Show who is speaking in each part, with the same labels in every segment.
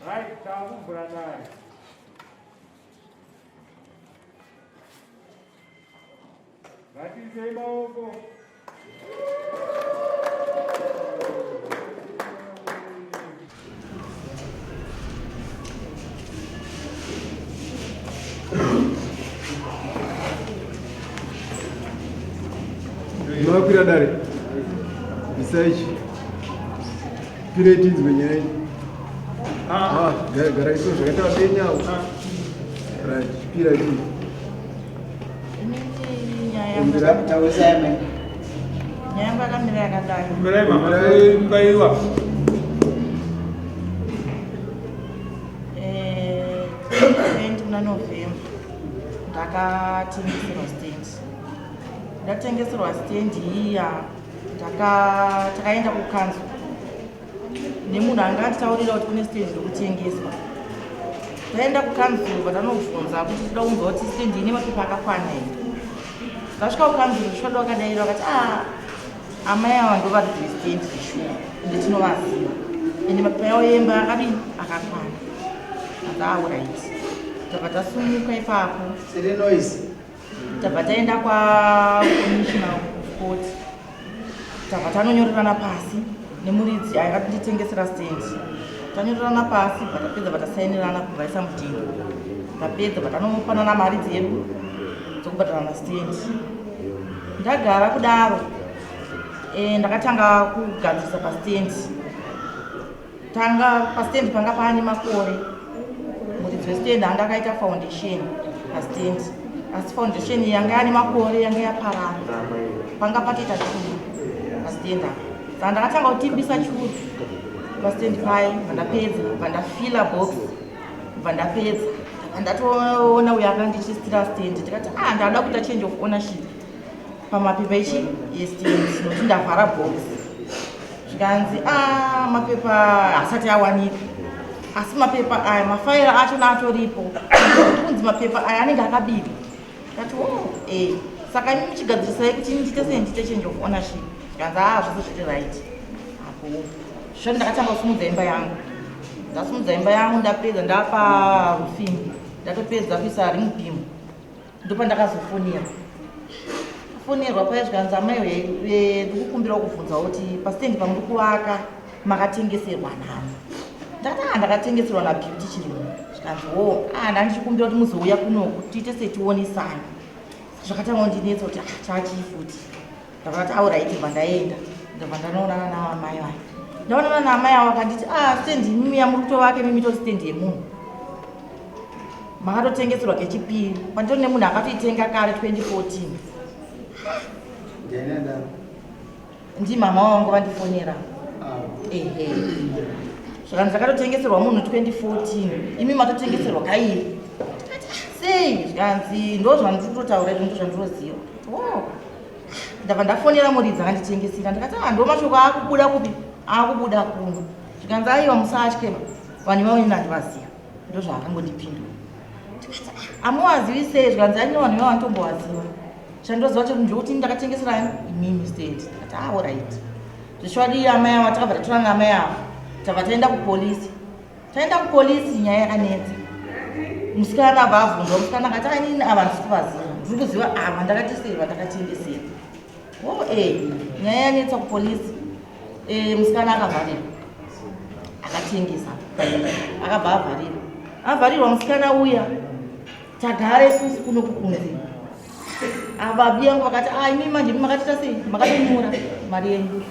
Speaker 1: Right, takuvhura dare. Ngatiisei maoko.
Speaker 2: Makakwira dare. Bvisai ichi. Pirei tinzwe nyaya iyi. Ah, gara iso zvakaita vadenyawo. Right, pira ichi.
Speaker 3: Nyaya yangu yakamira yakadai.
Speaker 1: Mirai mama, mukaiwa.
Speaker 3: Eh, 20 muna November ndakatengeserwa stand. Ndatengeserwa stand iya takaenda kukanzuru nemunhu anga atitaurira kuti kune stand iri kutengeswa. Taenda kukanzuru vatanobvunza kuti toda kunzwa kuti stand ine mapepa akakwana here. Tasvika kukanzuru zvishoda vakadaira vakati ah amai ava ndo varidzi vestand zvishuwa ende tinovaziva ende mapepa yavo yemba akadini akakwana. Akauraiti. Tabva tasumuka ipapo.
Speaker 4: Siri noise.
Speaker 3: Tabva taenda kwaCommissioner of Court. Tabva tanonyorerana pasi nemuridzi akatitengesera stand. Tanyorerana pasi bva tapedza bva tasainirana kubva isa mudhindo. Tapedza bva tanopanana mari dzedu dzokubhadharana stand. Ndagara kudaro e, ndakatanga kugadzirisa pastand. Tanga pastand panga paane makore muridzi westand anga akaita foundation pastand asi foundation yanga yaane makore yanga yaparara panga patoita churu pastand apa saka ndakatanga kutimbisa churu pastand paye bva ndapedza bva ndafila box bva ndapedza ndatoona uyo akandichisitira stand ndikati ah ndada kuita change of ownership pamapepa ichi yestand nokuti ndavhara box zvikanzi a ah, mapepa asati awanika asi mapepa aya mafaira achona atoripo kunzi mapepa aya anenge akabirwa ndati o oh, e saka imi muchigadzirisai kuti ndiite sei ndiite change of ownership zvikanzi a ah, zvose zviri right apo zvoti ndakatanga kusimudza imba yangu ndasimudza imba yangu ndapedza ndapa rufini ndatopedza kuisa ring beam Ndopandakazofonera fonerwa paya zvikanzi amai ndikukumbira kuvhunza kuti pastendi pamuri kuvaka makatengeserwa nani ndakati ah ndakatengeserwa nabeauty chirungu zvikanzi wo ah ndandichikumbira kuti muzouya kunoku tiite setionesana zvakatanga kundinetsa kuti ah chachii futi ndakati auraiti bva ndaenda ndabva ndanoonana naamai vaya ndaonana naamai avo vakanditi ah stendi imimi yamuri kutovaka imimi itori stendi yemunhu makatotengeserwa kechipiri panditori nemunhu akatoitenga kare 2014 ndimama wangu vandifonera ehe zvakanzi ndakatotengeserwa munhu 2014 imi matotengeserwa kairi sei zvikanzi ndo zvandiri kutotaura izvo ndo zvandinoziva oh. Ndabva ndafonera muridzi akanditengesera ndikati ah ndo mashoko akubuda kupi akubuda kuno zvikanzi aiwa musatye vanhu ivavo ini handivaziva ndozvaakangondipindura ndikati ah, amuvazivi sei zvikanzi ani vanhu ivavo anditombovaziva chandoziva chero ndekuti ndakatengesera imimi stand ndikati ah orit zvechokwadi amai ava takabva tatora naamai ava tabva taenda kupolisi Taenda kupolisi nyaya yakanetsa. Musikana abva abvunzwa musikana akati ainini ava handisi kuvaziva. Ndiri kuziva ava ndakatiseva ndakatengesera. Oh eh nyaya yanetsa kupolisi. Eh musikana akavharirwa. Akatengesa. Akabva avharirwa. Avharirwa musikana uya. Tagara isusu kuno kukunze. Ava biyangu vakati ah imi manje makatita sei? Makatonyora mari yenyu.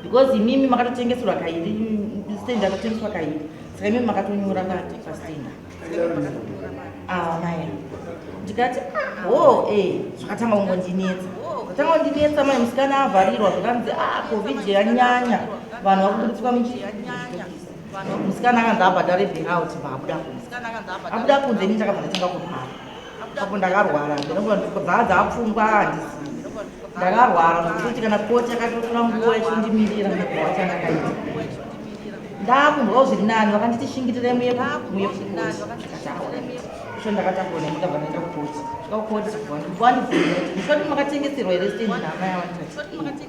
Speaker 3: Because imimi makatotengeserwa kairi stand akatengeswa kairi saka imimi makatonyora pastand. Ndikati ah, ho e zvakatanga kungondinetsa, zvatanga kundinetsa mai musikana avharirwa, zvakanzi ah, COVID yanyanya, vanhu vakuburitswa muchitokisi. Musikana akanzi abhadhare bailout, bva abuda kunze. Abuda kunze, ini ndakabva ndatanga kurwara apo. Ndakarwara dzaa dzapfungwa, handisi ndakarwara zvekuti kana koti akatotora nguva ichondimirira nekurwa chandakaita. Ndakunzwawo zviri nani, vakanditi shingirirai muye muye kukoti. Isho ndakatakura nemota, bva ndaenda kukoti. Svika kukoti, wandibvunza kuti mushoti makatengeserwa here stendi naamai ava? Ndikati,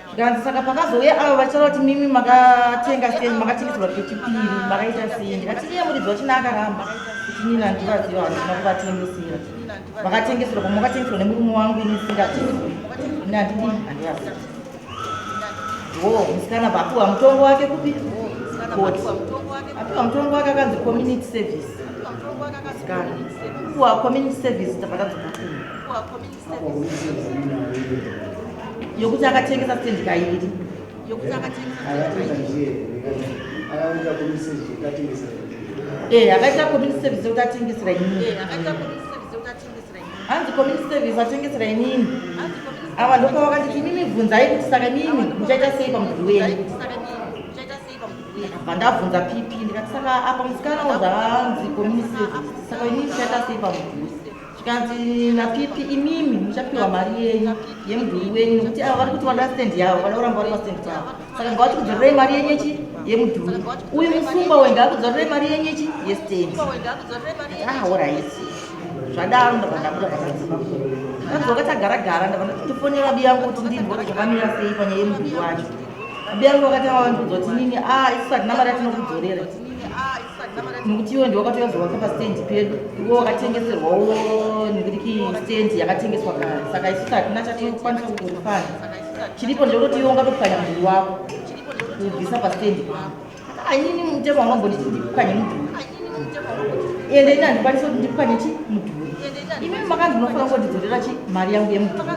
Speaker 3: zvikanzi saka pakazouya avo vachitaura kuti mimi makatenga stendi, makatengeserwa kechipiri, makaita sei? Ndikati iye muridzi wachina akaramba kuti nini handivaziva, handina kuvatengesera, vakatengeserwa pamwe vakatengeserwa nemurume wangu, ini singazivi, ini handidi, handivazivi. Wo musikana bva apiwa mutongo wake kupi? Koti. Apiwa mutongo wake, akanzi community service. Musikana kuwa community service, tabva tadzoka kuno yokuti akatengesa stendi kairi.
Speaker 2: Akatenga ndiye, akaita community akatengesa.
Speaker 3: Akaita community service yekuti atengesera inini. Hanzi community service atengesera inini. Ava ndopavakanditi imimi bvunzai kuti saka imimi muchaita sei pamudhuri wenyu. Ndakabva ndabvunza PP, ndikati saka apa musikana wozvaanzi community service, saka imimi muchaita sei pamudhuri? Zvikanzi naPP imimi muchapiwa mari yenyu yemudhuri wenyu, nekuti ava vari kuti vada stendi yavo, vada kuramba vari pastendi pavo, saka ngavati mari yenyu yechi yemudhuri. Uyu musungwa uyu ngaakudzorerei mari yenyu yechi yestendi. Ah, alright. Zvadaro ndabva ndabuda patadzoka, tadzoka tagara-gara. Ndabva ndati ndifonera abi yangu kuti ndinzwe kuti zvakamira sei panyaya yemudhuri wacho. Abi yangu vakatanga vandiudza kuti nini a isusu hatina mari yatinokudzorera, nekuti iwe ndiwe wakatouya kuzovaka pastendi pedu, iwe wakatengeserwawo nekuti stendi yakatengeswa kare, saka isusu hatina chatinokwanisa kukurifanda. Chiripo ndechekuti iwe ungatopwanya mudhuri wako kubvisa pastendi pako. Ainini mutemo wangambonditi ndipwanye mudhuri, ende ini handikwanisi kuti ndipwanye chi mudhuri. Imimi makanzi munofanira kungondidzorera chi mari yangu yemudhuri.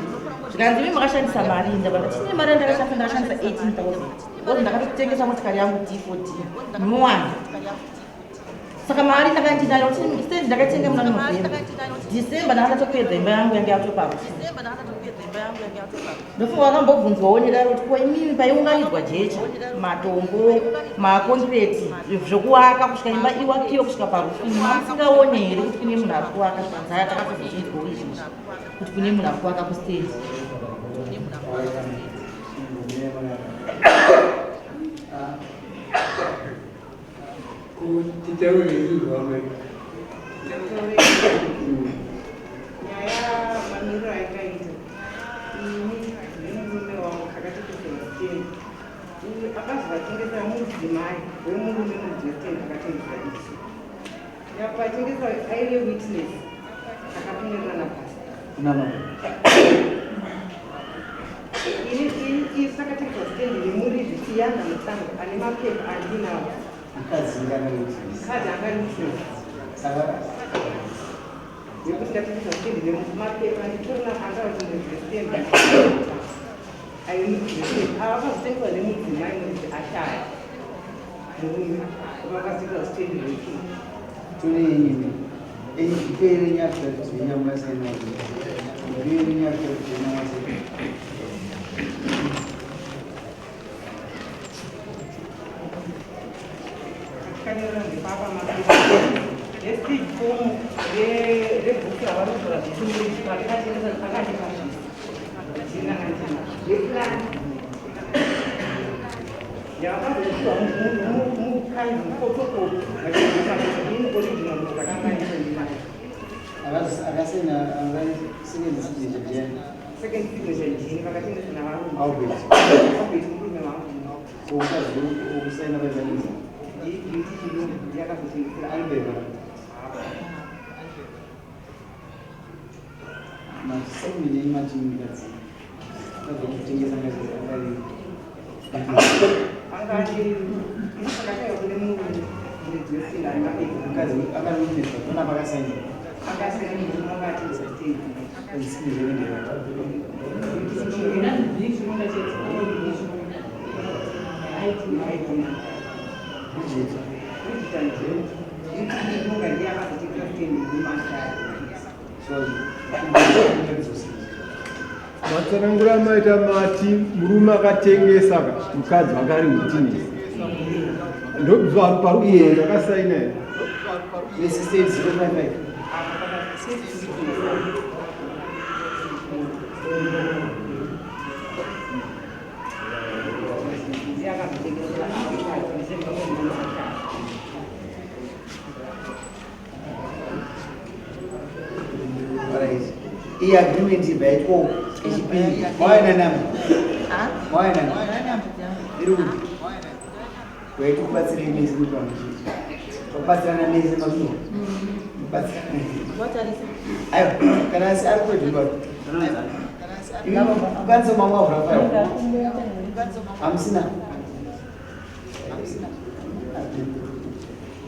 Speaker 3: Zvikanzi imi makashandisa mari. Ndabva ndati ine mari yandakashandisa, ndakashandisa 18,000 because ndakatotengesa motikari yangu D14 nyowani, saka mari ndanga ndinayo. Stendi ndakatenga muna November, December ndanga ndatopedza, imba yangu yange yatopapo. Ndofunga wakambobvunzwawo nedaro kuti ko imimi paiunganidzwa jecha, matombo, makonkireti zvekuwaka kusvika imba iwakiwe kusvika paroof, mamusingaone here kuti kune munhu ari kuwaka? Zvikanzi aya takatozozvinzwawo izvizvi kuti kune munhu ari kuwaka kustendi.
Speaker 1: Titaure izvozvo.
Speaker 4: Nyaya mamiriro ayakaita, ini nemurume wangu takatengeserwa stendi. Uyu akazovatengesa mudzimai wemurume, muridzi westendi akatengesa isu. Yakuvatengesa aive witness, takatonyorera napasi. Ini takatengeswa stendi nemuridzi Tiyana Mutsango, ane mapepa andinawo.
Speaker 2: Mukadzi ngana witness?
Speaker 4: Mukadzi anga ari witness.
Speaker 2: Saka
Speaker 4: yekuti ndatengeswa stendi nemapepa anditorina andakuti muridzi westendi ayo muridzi westendi ava vakazotengeswa nemudzimai, muridzi ashaya, murume vakatengeswa stendi retu.
Speaker 2: Tore yenyimi ipere nyafta yenyamasaina, ipere nyafta yenyamasaina.
Speaker 4: Takanyorera ndepapa mapepa nestage form rebhuku ravanotora zvechimuriji patakatengesa, akandipa zvisi ndinanga ndinazvo neplan yavakazopiwa mukanzi photocopy ini original ndakanga ndinayo.
Speaker 2: Akasaina second signature ndiani?
Speaker 4: Second signature ndini, vakatengesa navarume.
Speaker 2: Albert?
Speaker 4: Albert murume wangu.
Speaker 2: Mukadzi wokusaina vaizanisa?
Speaker 4: Nditi Chilungu ndiye akazotengesera.
Speaker 2: Albert masini neimati mukadzi akazotengesa ngazakari.
Speaker 4: Anga ari akashaya kune murume muridzi westendi ane mapepa.
Speaker 2: Mukadzi akawitness pana pakasaina?
Speaker 4: Akasaina murume wanga atengesa stendi.
Speaker 2: Signature ndeyake. Bridget.
Speaker 4: Ndiye akazotengesa stendi murume ashaya.
Speaker 1: Matsanangura maita mati murume akatengesa mukadzi wake ari witness. Ndobva pari kuona akasaina here?
Speaker 2: 68055.
Speaker 4: Ndiye akazotengesera mukadzi musemba kwemurume ashaya.
Speaker 2: Alright. Iyi agreement ibva yaitwa yechipiri. Mauya namba. Mauya namba. Iri kupi? Waiti kubatsirei mese muri pamwe chete. Kubatsirana mese mazvinhu. Kubatsirana. Aiwa, kana asi ari kwedu baba. Imi kwanza mama wavhura file. Hamusina.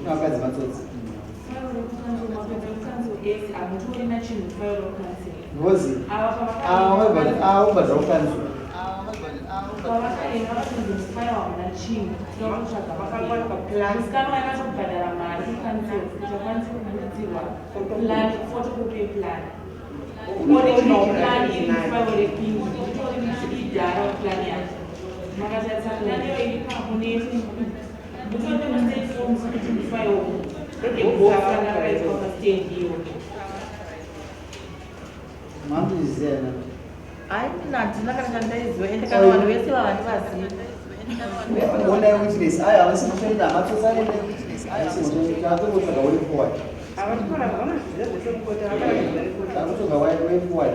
Speaker 2: Vakadzi matsotsi. Ngozi. Ava ubhadhara kukanzuru.
Speaker 5: Pavakaenda vatonzi mufaira hamuna chinhu, tinokutsvaga
Speaker 4: Vakawana
Speaker 5: musikana waikatobhadhara mari kukanzuru kuti akwanise kuburudzirwa plan, photocopy yeplan, original plan iri mufairo repingi, itori idhara plan yacho. Makatarisa plan iyo iri papo nese mutori nemastate forms kuti mufairo rebox rakaiswa pastand iyo.
Speaker 2: Mamuzviziva na.
Speaker 3: Ai, mina handina kana chandaiziva, ende kana vanhu vese vavandivazivi.
Speaker 2: Onai witness. Ayo havasi kutoenda matsotsi anenge havasi kutoenda takutotsvaga way forward.
Speaker 4: Havachikora vanozviziva zvese mukoti vakaratidzwa nekoti.
Speaker 2: Takutotsvaga way forward.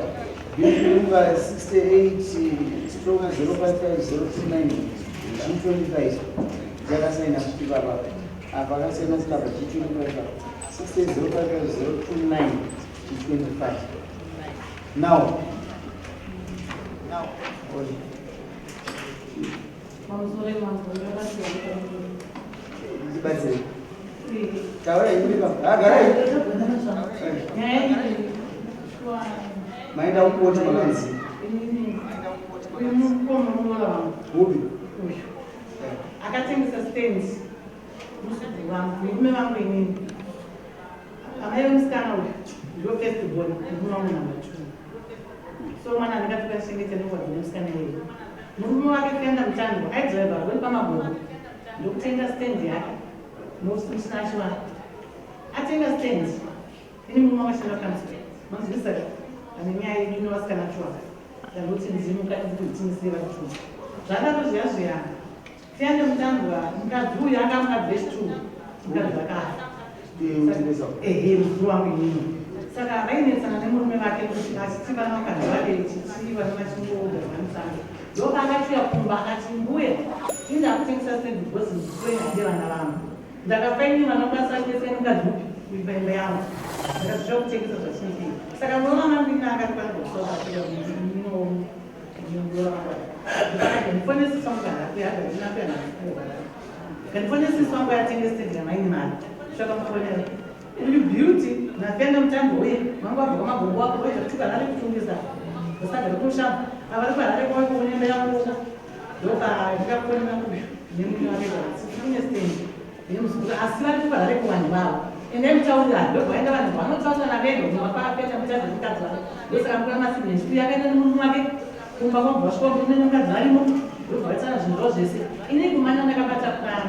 Speaker 2: Bill number 68/055039 G25 yakasaina futi baba apa, akasaina futi apa G25 68055029 G25. Now Oi.
Speaker 5: Pamusoro imango.
Speaker 2: Ndibatsire. Taurai muri pa. Garai.
Speaker 5: Nyaya iyi
Speaker 2: Maenda kukoti makanzi.
Speaker 6: Uyu mukoma muroora wangu.
Speaker 2: Upi?
Speaker 6: Uyu akatengesa stand musudzi wangu, murume wangu inini. Amai vemusikana uyu ndiwo first born, murume wangu number two. So mwana andingatikachengete nokwadzi nemusikana iyeyo. Murume wake kuenda mutando aidhiraivha rori pamagomo, ndokutenga stand yake musina wake. Atenga stand, ini murume wakashanda kanzuru, manzwisaka ane nyaya yedu nevasikana tuwaka ndakuti ndimukadzi vari two. Zvadaro zviya zviya, tiyande mutandwa mukadzi uyu anga mukadzi wechitu, mukadzi akafa.
Speaker 2: Kutengesa.
Speaker 6: Ehe, mukuru wangu inini. Saka vainetsana nemurume vake kuti achiti vana vakadzi vake chichi vana vachingogarwa musango. Ndopaakachiuya kumba akati, "Mbuya, ini ndakutengesa stand because ndikuenda vana vangu. Ndakafa ini, vanokwanisa kutengesai mukadzi upi kuipa imba yangu? Ndakazvisva kutengesa zvachinei." Saka munoona mandini akati pane kuSouth Africa ndifonesi wangu kandifonesi wangu atenge stand yamaini mari. Svakamufonera uyu Beauty nafenda mutambo uye mangu abva kwamagogo wako oita kutuka nari kutungisa usagare kushamba avari kuharare kwako unembe yako. Ndopa ndikafonera uyu nemurume wake kune stand nemuzukuru, asi vari kuharare kuvanhu vavo, endai mutaurirani. Ndobva vaenda vanhu vanotaurirana vega kumba kwapenda mutadzi nemukadzi wake. Ndosaka mukura masignature uyu akaenda nemurume wake kumba kwabva vasvika murume nemukadzi varimo, ndobva vaitana zvinhu zvavo zvese. Ini kumanya ndakabata plan,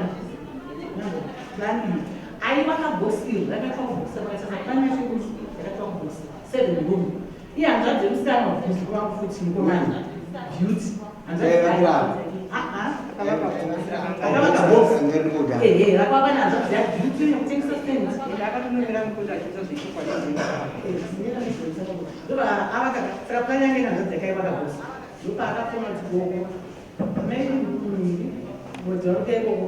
Speaker 6: plan iyi aiva kabhoksi iri rakaitwa kubhoksi, rakaita plan yacho yakaitwa kubhoksi seven room. Iye hanzvadzi yemusikana muzukuru wangu futi mukomana Beauty.
Speaker 2: Yaivakirana.
Speaker 6: Akavaka bhoksi, ehe, rakavaka nehanzvadzi yaBeauty yekutengesa stand.
Speaker 4: Ende akatonomira mukoti achiita zvechokwadi.
Speaker 6: Ndobva avaka, saka plan yange nehanzvadzi yakaivaka bhoksi. Ndopa akafona kuti gogo amai modzaruka ikoko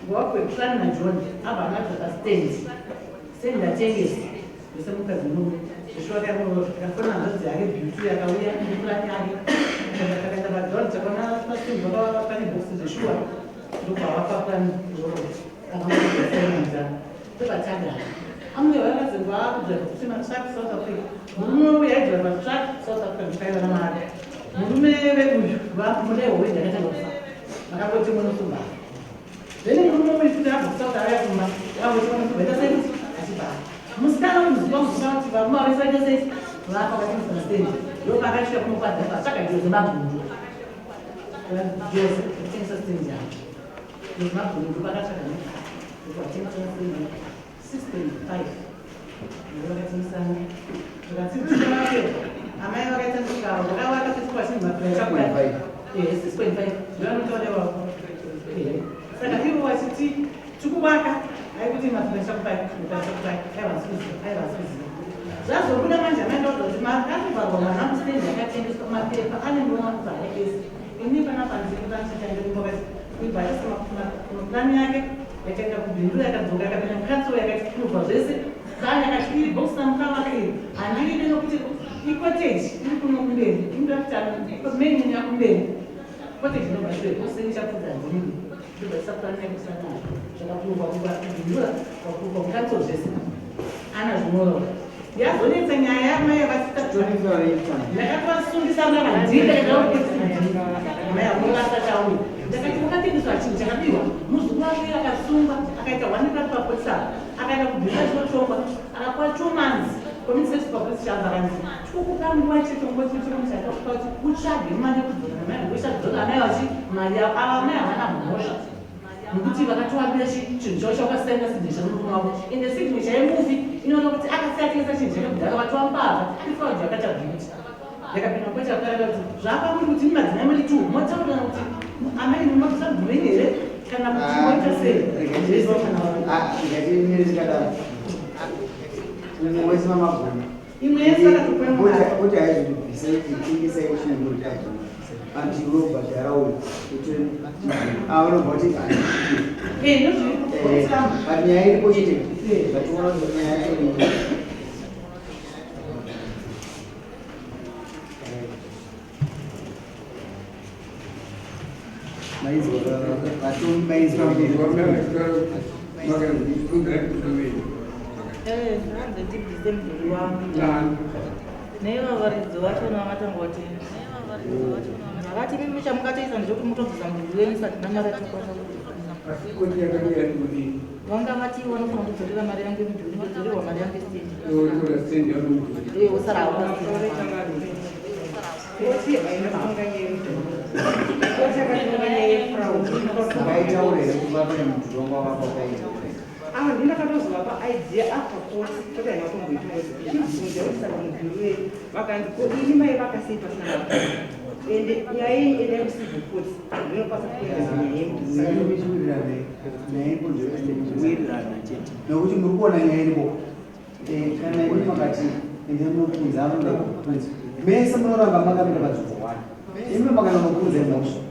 Speaker 6: ngowakwe plan naJohn abva anadzoka stand, stand ndatengesa zvese mukadzi murume zveshuwakafona hanzvadzi yake Beauty yakauya neplan yake. Takaenda padhora, takaona pastand pane bhoksi zveshuwa, ndobva vapa plan iroro akamusainanzana. Ndobva tagara. Amwe vakazengwa akudhiraivha kuti matruck South Africa. Murume uyu aidhiraivha truck South Africa, ndikaiva namari. Murume veuyu vamurehowe ndakatanga kufa vakangoti munosumba. Then murume uyu futi abva kuSouth auya kumba, akangoti munosumba ita sei kuti achibhara musikana uyu muzuva muzuva kuti varume vavese vaita sei vafa vakatengesa mastand. Ndopakasvika kunokwadza atsvaga Jose Magundu. Jose kutengesa stendi yake. Jose Magundu ndopakatsvaga ndopatengesa stendi 6.5. Ndopakatengesa zvakatsidzira mapepa. Amai vakaita ndikavo vakavaka festival chinhu mapepa.
Speaker 2: 6.5.
Speaker 6: 6.5 ndovanotaura ivavo. Saka ivo vachiti tikuvaka aikuti mapepa chakupai mapepa chakupai aiwa sikuziva aiwa sikuziva. Zvazobuda manje amai ndaudza kuti makatobvarwa mwana mustendi akatengeswa mapepa anenge makubhara ese. Ini panapa ndiri pachitandiri kuibharisa plani yake yakaenda kubhindura yakadzoka yakapinda mukanzuro yakati kurubva zvese. Plani yakati iri bhokisi ramukavaka iri handiride nokuti icottage iri kuno kumberi inoda kuti main yakumberi cottage inobva shure bhokisi ichapfudza handiride ndobvarisa plani yake kusana zvakapurwa kubhindura kwakurwa mukanzuro zvese ana zvinyorwa yazonetsa nyaya yamai yavasita ndakatowasungisa mavandii mai amulasatauya ndakati wakatengeswa chinhu chakabiwa muzukuru wake akasungwa akaita one papolisi apa akaenda kubhindura chinotongwa akapuwa 2 months community service papolisi chamba akanzi tikukupa nguva chetongochitomuchakakupa kuti utsvage mari yekudzora mai wechadzoka amai vachi mari yavo ava mai havana mhosva nokuti vakatoambira chinhu chavo chakasaina signature nomurume wavo ende signature yemufi inoona kuti akasiyatengesa chinhu chake kudhara vatova mbavha ifraud yakaita beauty yakapinda kwete yakareva kuti zvapa muri kuti madzimai muri two motaurirana kuti amai munosamhureni here kana kuti moita sei zvese kana
Speaker 2: Ngatimire tikadaro. Umwe wese mamagona.
Speaker 6: Imwe yese akatokwemwa.
Speaker 2: Kuti aizvibvisa tengesa chinhu kuti aizvibvisa. Anti unobhadhara uyu kuti unobva kuti
Speaker 6: ndozviri
Speaker 2: but nyaya iripo chete ngationa kuti nyaya yacho iripo. Maizwa vatongi maizwa.
Speaker 3: Zvanzi ndibvise mudhuri wangu neivo varidzi vachona vakatanga kuti vakati mimi chamungatoisa ndechekuti mutobvisa mudhuri wenyu sati namari atikwanisa kuti vanga vati vanofanira kudzorera mari yangu yemudhuri ndodzorerwa mari yangu yestendi usara hapo.
Speaker 4: Koti haina kutonga nyaya yemudhuri. Koti yakatonga nyaya yefraud.
Speaker 2: Makaitaura here kuva pane mudhuri wanga wakapa wakaita?
Speaker 4: Ava ndindakatozovapa idea after court koti haina kutomboitonga ichibvunza kuti saka mudhuri wedu vakanzi ko ini mai vakasei pasina mapepa ende nyaya yenyu endai kucivil court ndinokwanisa kuendesa nyaya yemudhuri.
Speaker 2: Saka michiwirirana nyaya iripo
Speaker 7: Wirirana chete.
Speaker 2: Nekuti muri kuona nyaya iripo. Kana imi makati ende munopunza anoda kupunza mese munoramba makamira panzvimbo one imi makanonopunza imhosva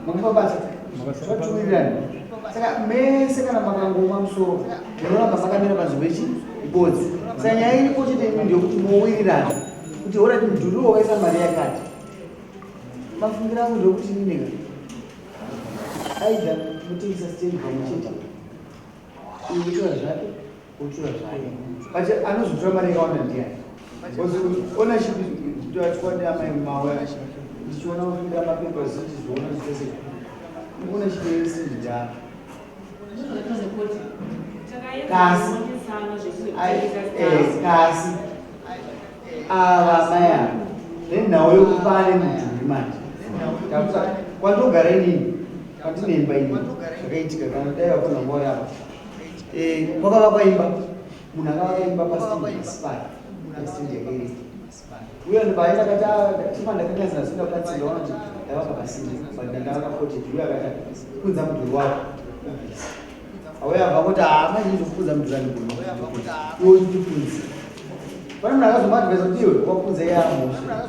Speaker 2: makufabata zvatiwirirana. Saka mese kana makangoma musoro munoramba makamira panzvimbo ichi ibodzi. Saka nyaya iripo chete imi ndeyekuti mowirirana kuti orati mudhuri wakaisa mari yakati. Mafungiro angu ndekuti nineka aidha mutengesa stendi pamwe chete, uyu utora zvake, utora zvake, but anozotora mari yakawanda ndiani? Ownership toatikwa amai mawe ndichiona kufira mapepa zvichizoona zvese ownership yestendi ndiyani? Kasi. Kasi ava mai ava nenhau yekupa nemudhuri manje takusa kwandogara inini kwandine imba inini zvakaitika kana dai vakona nguva yava kwakavakwa imba munhu akavaka imba pasipari pastendi yake iripo uye ndobva akati chima ndakanyatsira sinda kubatsira ona kuti ndavaka pasinde but ndandavaka cottage uye akati kunza mudhuri wako ubvise auya abva kuti haa manje izokupfunza mudhuri andigona iwe uchitipunza. Pane munhu akazomuadvisa kuti iwe wapunza yamhosva.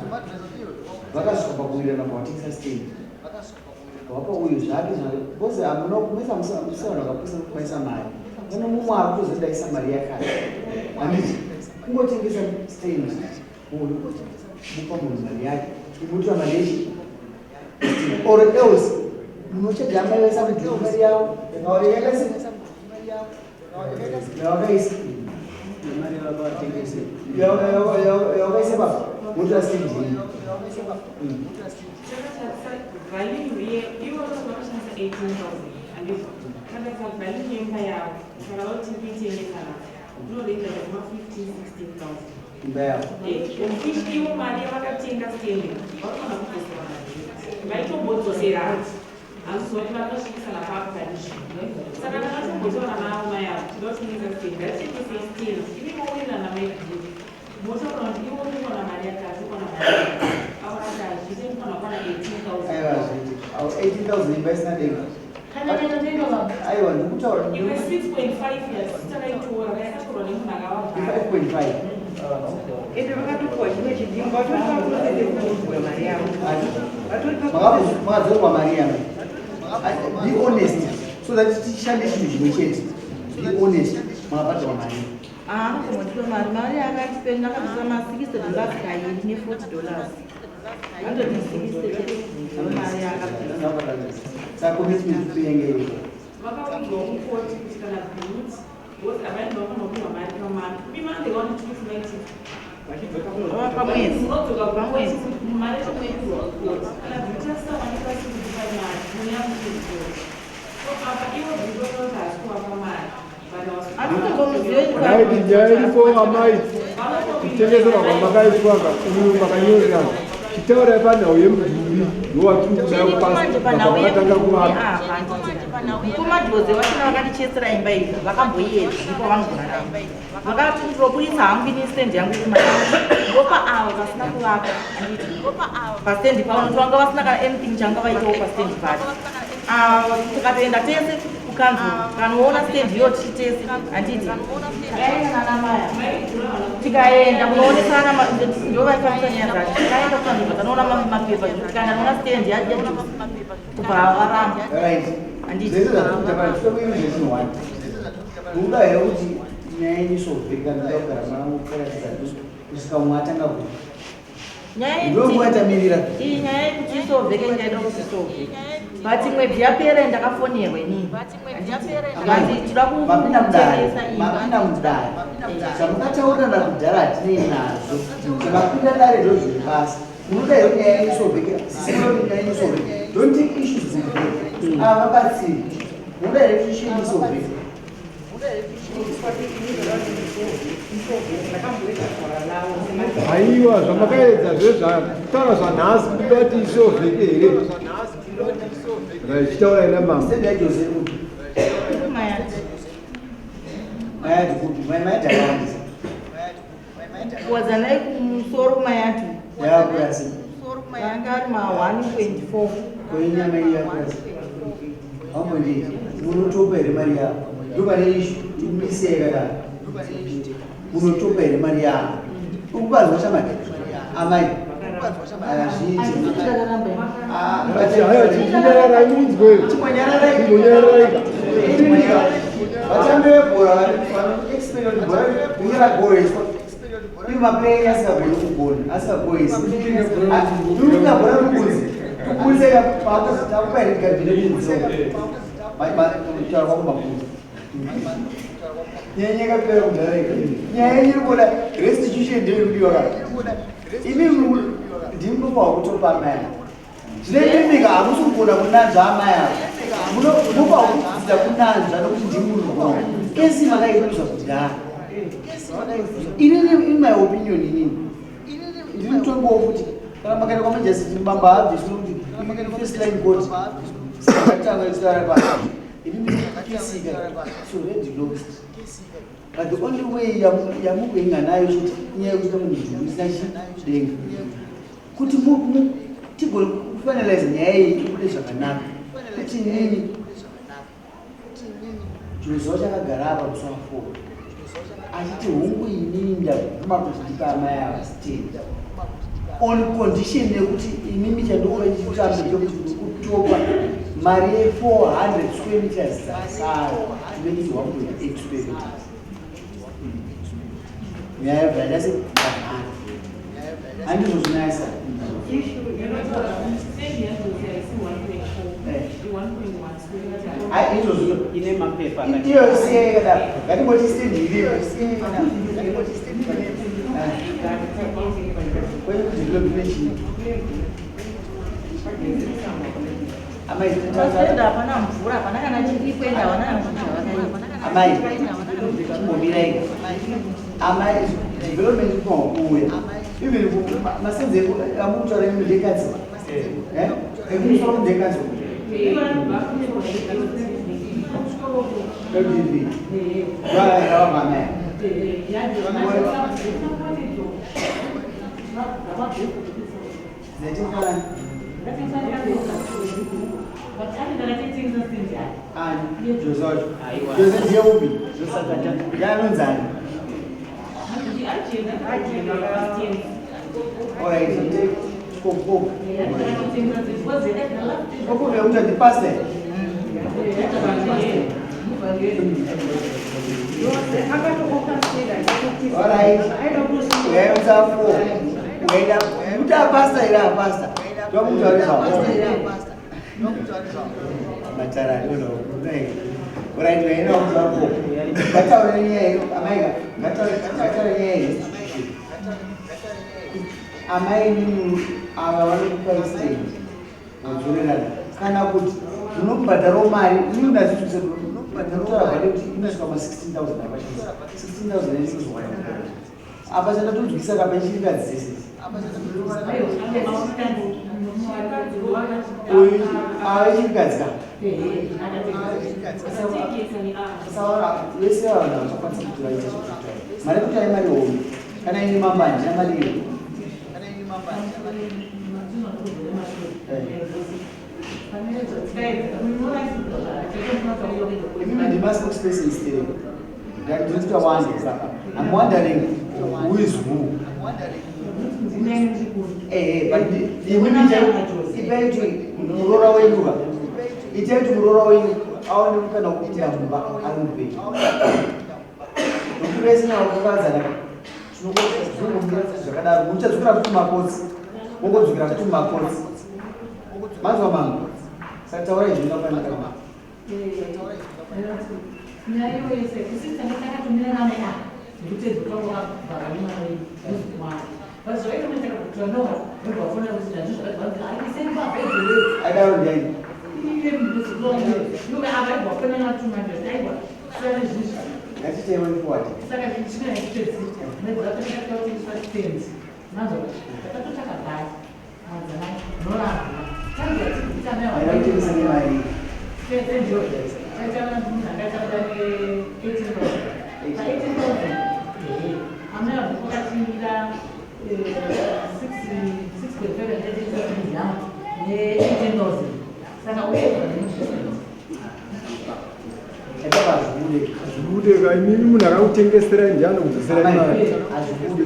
Speaker 2: Vakasvika pakuwirirana pavatengesa stand wapa uyu zvake zvake because hamuna kumisa musa vanhu vakapusa kumaisa mari pane mumwe ari kutozodaisa mari yakati handiti kungotengesa stand uyu mupa munhu mari yake imutora mari yechi or else munochaja amai vaisa mudhuri mari yavo yakaisa yawakaisa
Speaker 7: Mari vakavatengese.
Speaker 2: yawakaisa baba motora stand yenyu.
Speaker 5: Takatarisa value ivo vanoshandisa 18,000 andizvo takatarisa value yemba yavo kana vati kuitengesa nacho inoreita kuma 15 16,000.
Speaker 2: Imba yavo.
Speaker 5: Of which ivo mari yavakatenga stand vanofanira kudzosera mari, vaitombodzosera hanzi kuti vakasvikisana papo parizvino. Saka ndakatombotaura navo mai avo, tinoda kutengesa stand, ngatitengesei stand, imi mowirirana maiguru, motaura kuti ivo unowana mari yakati, unowana mari yakati. Avakati hazviite, ndinofanira kuwana 18,000.
Speaker 2: Aiwa, hazviiti. Au 18,000 imba isina denga.
Speaker 6: Kana taitotenga baba.
Speaker 2: Aiwa, ndikutaura.
Speaker 5: Imwe 6.5 years takaitora, yakatorwa nemunhu akavabhara.
Speaker 2: 5.5.
Speaker 4: Ende vakatopuwa chimwe chidimbu, vatori paprocess yekudzorwa mari yavo, vatori paprocess.
Speaker 2: Makadzorwa mari yavo. Be honest so that tishande chinhu chimwe chete. Be honest, makabhadharwa mari?
Speaker 3: Anozomondipa mari, mari yaakatipe ndakabvisa ma $60 kairi ne $40, 160 chete, mari yaakabvisa.
Speaker 2: Saka commitment kuyenge iripo?
Speaker 5: Vakaudzwa mukoti kuti kana beauty, because avaini vafanira kupiwa mari pamari mimande 1 2
Speaker 4: Vachidzoka.
Speaker 3: Pamwedzi.
Speaker 5: Munodzoka.
Speaker 3: Pamwedzi.
Speaker 5: Mari yacho munopiwa kukoti, kana beauty asisawanikwa sikukupa mari muyamuchikoti. So apa ivo beauty vakanoti haasi kuvapa mari.
Speaker 1: Right, nyaya iripo amai, kutengeserwa kwamakaitwaka uyu makanyorerana, chitaurai panhau yemudhuri ndowatiri kuda.
Speaker 3: Chiripo manje panhau
Speaker 1: Pakatanga
Speaker 3: yemudhuri
Speaker 1: kuvaka.
Speaker 3: apa, mukomadhoze vachona vakatichesera imba iyi, vakamboiyedza ndipo vanogona nayo. Vakati ndinobudisa hangu ini stand yangu kumai, ndopa avo vasina kuvaka, anditi pastendi pavo nokuti vanga vasina kana anything changa vaitawo pastendi pacho. Ava tikatoenda tese kukanzuru kanoona stendi iyo tichitese, handiti takaenda nanamaya, tikaenda kunoonesana, ndo vaifambisa nyaya dzacho. Tikaenda kukanzuru tanoona mapepa, tikaenda noona stendi yaJose, kubva varamba.
Speaker 2: Right.
Speaker 3: Handiti.
Speaker 2: Zvese zvatikuita pana titokuiri zvezinhu one. Muda here kuti nyaya yenyu isolveke, kana muda kugara mangu kuratidza kusvika umwe atanga kufa?
Speaker 3: Nyaya
Speaker 2: Ndo nguva yatamirira.
Speaker 3: Iyi nyaya yekuti isolveke, ingaita kuti isolveke, but mwedzi yapera ndakafonerwa inini, but tinoda
Speaker 2: Mapinda mudare.
Speaker 3: kutengesa imba.
Speaker 2: Mapinda mudare, zvamukataurirana kudhara hatinei nazvo. Zvamapinda dare ndo zviri basa. Munoda here nyaya yenyu isolveke? Sisinoda kuti nyaya yenyu isolveke. Don't take issues dziri ava vabatsiri. Munoda here kuti issue yenyu isolveke?
Speaker 4: Ndakamboita gwara lavo.
Speaker 1: Haiwa, zvamakaedza zvezvataura zvanhasi, kuda kuti isolveke here? Right, chitaurai namama.
Speaker 2: Stand yaJose kupi?
Speaker 3: Mayati.
Speaker 2: Mayati kupi? Mayati akawandisa.
Speaker 3: Kuwadzanai kumusoro mayati.
Speaker 2: Yakakura sei?
Speaker 3: Anga ari ma 1.4.
Speaker 2: Koinyama iyi yakura sei? Aumbondii, munotopa here mari yavo? Ndopane issue imise yakadaro. Munotopa here mari yavo? Ukubanzwa shamari amai, hazviiti.
Speaker 1: Haiwa, chinyararai munzwe.
Speaker 2: Chimbonyararai.
Speaker 1: Chimbonyararai.
Speaker 2: Vatambi vebhora vanoexpect kuti bhora ringe ragoheswa, ivo maplayer asingagoni kugona, asingagohesi, ringa bhora rikunzi tikuburiseka pakupa here gabhine kunze kutaura kwako makuza. Nyaya yakapera kudhara. Nyaya yenyu iri kuda restitution, ndeiri kudiwa. Kana imi ndimi munofanwa kutopa amai ava zvinoimbika, hamusi kugona kunanzva amai ava. Munofanwa kudzidza kunanzva nokuti ndimi munogona. Kesi makairuza kudhara. Inini, in my opinion, inini ndiri mutongowo futi. Kana makaenda kwamajasiti, mubamba habviswi nokuti first line court sakatanga ichitaura pa inini kesika, so already lost. But the only way yamukuinga nayo chete inyaya yekuita munhu isina chidenga kuti tigone kufinalize nyaya iyi ibude zvakanaka, kuti nini Jose chakagara apa musi wa4 achiti, "Hongu, inini ndabvuma kuti ndipe amai ava stand on condition yekuti imimi chandikuva chitambo chekuti ndikutopa mari ye400 square meters dzasara to make it 1.8 square meters." Nyaya yabva yadase pamhara, handizvo zvinayasa?
Speaker 5: Stand yaJose haisi 1.4, i1.1 square meter.
Speaker 2: Ai, izvozvo
Speaker 7: Ine mapepa.
Speaker 2: Iyo siyai yakadaro, ngatimboti stand iripo kwete kudevelop nechii, amai.
Speaker 3: Pastendi hapana mvura, hapana kana chiripo, ende havana kana zvinhu zvavakaita.
Speaker 2: Amai, chimbomirai amai. Development inokuuya even masenze amukutaura imi ndekadzi ekumusoro ndekadzi LDV vavamaya Zetinani ani Jose wacho Jose ndiye upi yanonzani. Alright, take chikopo. Chikopo vekuti ndipase. Alright. Uyaita fo. Uyaita kuti apasta ira apasta. Tokutaurisa. Matara ndona kudai. Alright, uyaenda kuza fo. Ngataure nyaya amaika. Ngataure ngataure nyaya restitution. Amai nini ava vanokupa stand vodzorerana kana kuti munobhadharawo mari inini ndazvitsvuse munotaura bhade kuti inosvika ma 16,000 apa 16,000 isizwana apa chandatonzwisa kapa ichirikadzi dzese uyu ava ichirikadzi ka saura vese vanhu havachakwanisi kuti vaite zvekuita mari kuti ai mari hombe kana ine mambanje amari iyo. Imimi ndima spokesperson still. Ndakutawanda saka. I'm wondering who is who. But imimi ipai kuti muroora wenyu va. Itai kuti muroora wenyu aone mukana wekupinda mumba ari mupenyu. Nokuti vese navo vakazana tinongozvingomira zvakadaro. Muchadzokera futi mumakotsi. Mongodzokera futi mumakotsi. Manzwa mangu. Saka taurai zvinhu kana.
Speaker 6: Nyaya iyoyo isi tanga takatomirana naye ndikutedza kwakabhara nemari muzimwana but zvakaita kuti takakutora ndobva kuti ndazvo zvakati aisei pabhedhi.
Speaker 2: Adaro ndiyani?
Speaker 6: Iye muzimwana ava aibva na 200 aiwa saka zvizvi.
Speaker 2: Ngatiitei way forward.
Speaker 6: Saka china yekupedzisira medzatakatiswa stand manzwa takatotsvaka bhasi madzamai noramba
Speaker 2: Maida kutengesa nemari.
Speaker 6: Chaita munhu akaita kuda ne-18,000 pa-18,000 amai vanhu vakatingira 6.5 yangu ne-18,000 saka uye.
Speaker 2: Chatapa hazvibude.
Speaker 1: Zvibude ka imimi munhu akakutengeserai ndiye anokudzoserai mari.
Speaker 2: Hazvibude.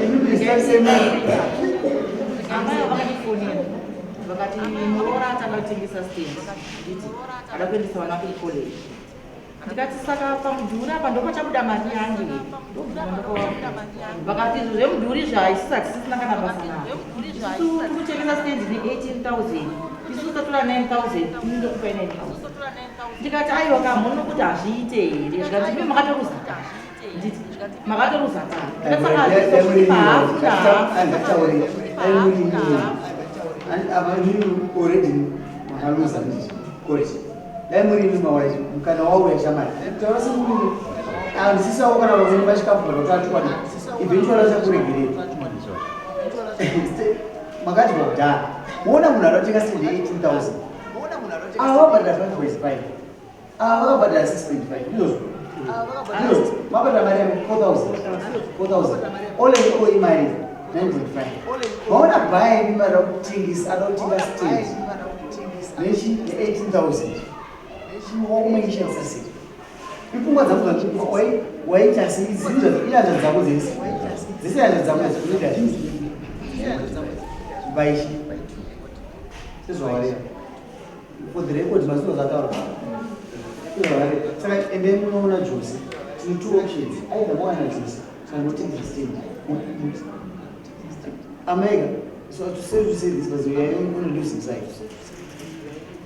Speaker 2: Imimi zitarisei.
Speaker 3: Amai vakandifonera vakati muroora atanga kutengesa stand nditi ada kuendesa vana vake kucollege. Ndikati saka pamudhuri apa ndopachabuda mari yangu here? Ndobvuma vakati izvo zvemudhuri zvaisisi hatisisina kana basa nazvo. Isusu tiri kutengesa stand ne-18,000, isusu tatora 9,000, ini ndokupai 9,000. Ndikati aiwa ka muno kuti hazviite here? Zvikati imi makatoruza, nditi makatoruza ka. Ndikati saka hazvizokuti pahafu nahafu.
Speaker 2: Ngataure. Dai muri imimi. Apa imimi already makaluza nditi. Correct. Dai muri imi mawaiti mukana wauya shamari. Taura semurume. Handisisawo kana vamweni vachikafu kana kuti atukwana. Eventually achakuregerera. Makadya kudhara. Muona munhu anotenga stand ye-18,000. Ava vabhadhara 5.5. Ava vakabhadhara 6.5. Ndizvozvo. Ndizvozvo. Mabhadhara mari yami 4,000. 4,000. All in all imari 9.5. Vaona bhaya imi mari kutengesa ada kutenga stand nechi ne-18,000. Wakumaishandisa sei? Ipfungwa dzako dzandikupa waita sei? Inyanja dzako dzese. Dzese nyanja dzako dzinoita zvese. Baishi. Sezvawareva. For the record, mazino zvataurwa. Sezvawareva. Saka endai munoona Jose. Tine two options. Either mowana Jose kana motengesa stand. Amaika, so to say this, but you are on the losing side.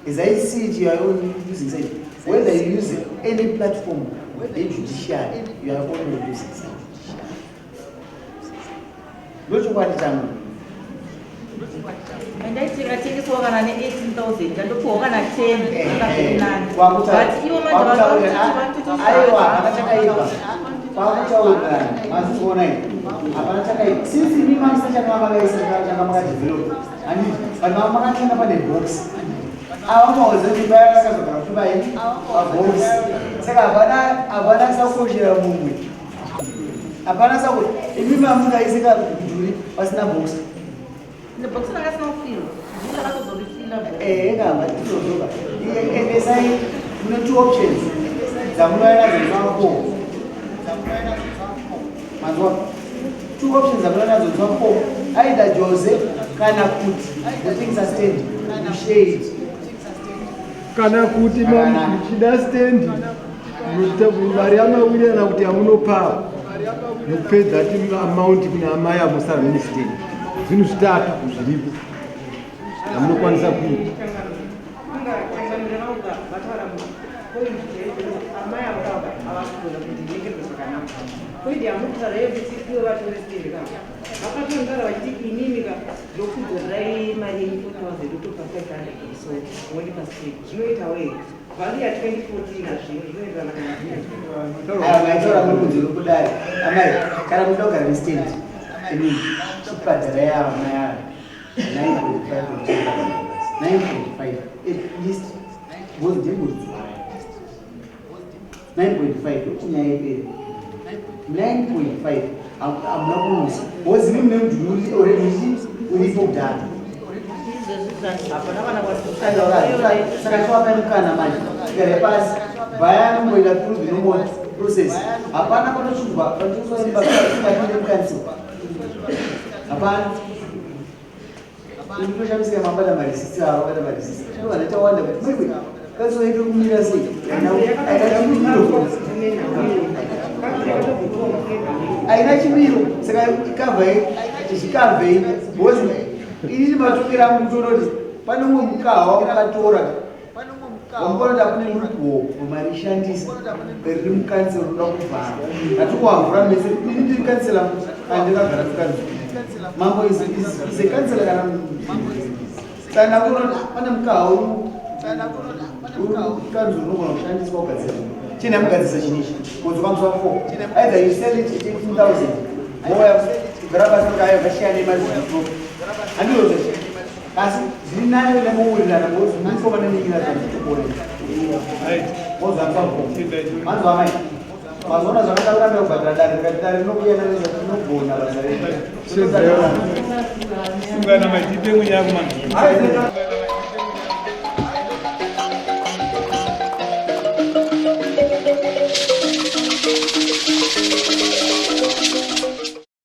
Speaker 2: As I see it, you are on the losing side. Whether you use any platform, the judiciary, you are on the losing side. Ndochokwadi changu.
Speaker 3: Ndaitengesawo kana ne-18,000 ndandopiwawo kana 10 akazvinani, but ivo manje
Speaker 2: Aiwa, hapana chakaipa. Pakutaurirana mazviona here? Hapana chakaipa. Since imi maisa changa makaisa changa makadevelop. Handiti but mama makatenga pane box. Ava maoza kuti imba yakazogara kuti pai pabox. Saka hapana hapana sakoshera mumwe. Hapana sako imi mamungaise ka mudhuri pasina box.
Speaker 3: The box ranga risina kufirwa. Ndini ndakatozorifila box.
Speaker 2: Eh, ngamba titozoka. Endesai mune two options dzamunouya nadzo musi wa 4. Manzwa? Two options dzamunouya nadzo musi wa 4. Either Jose kana kuti motengesa stand mushade.
Speaker 1: Kana kuti muchida stand mari yamawirirana kuti yamunopa mupedza ti amount kuna amai amusara mune stand. Zvinhu zvitatu zviripo zvamunokwanisa kuita.
Speaker 4: Vakatonzara vachiti inini ka ndokudzorerai mari yenyu 4000 ndotopa 500 so wondipa straight zvinoitawo here value ya 2014 hazvino zvinoenderana kana
Speaker 2: Aya maitaura muri kunze kwekudai. Amai, kana muchida kugara nestand, imi chibhadharai ava mai ava 9.5 or 10,000 basi. 9.5 at least because ndemudzi. 9.5 ndokunyaya ipere. 9.5 hamuna kunosa. Because imi mune mudhuri already uripo kudhara.
Speaker 3: Izvezvi zvanzi hapana vana
Speaker 2: Saka chiwapai mukana manje tigare pasi bhaya anomboita through the normal process hapana panotsvugwa panotsvugwa mukanzi hapana ndinoshamisika mabata marisisi ava vabata marisisi vanhu tawanda kuti maiwe kanzi waitwe kumira sei aina chimiro aina chimiro saka ikavhai zvikavhei because inini matokera angu kutoona kuti pane umwe mukaha wamakatora wamukaona kuti akune loophole wamarishandisa riri mukansel rinoda kuvhara hatikuwavhura mese ini ndiri kansela andikagara mukanzuru mambo is a kansela kana kana kuona pane mukaha uri kanzuru unogona kushandiswa kugadzira chine mugadzisa chinhu ichi kudzoka musi wa 4 either you sell it at 18000 moya kugara pasi kuti ayo zvasiyana nemari dziripo handizvo asi zviri nani nemuwirirana because munisoma nenyira zvanditokuona mozwa manzwa amai mazoona zvakada kurambira kubhadhara dare ndikati dare rinokuya rinogona basa redu
Speaker 8: Sungana maitipe munyaya kumanduru.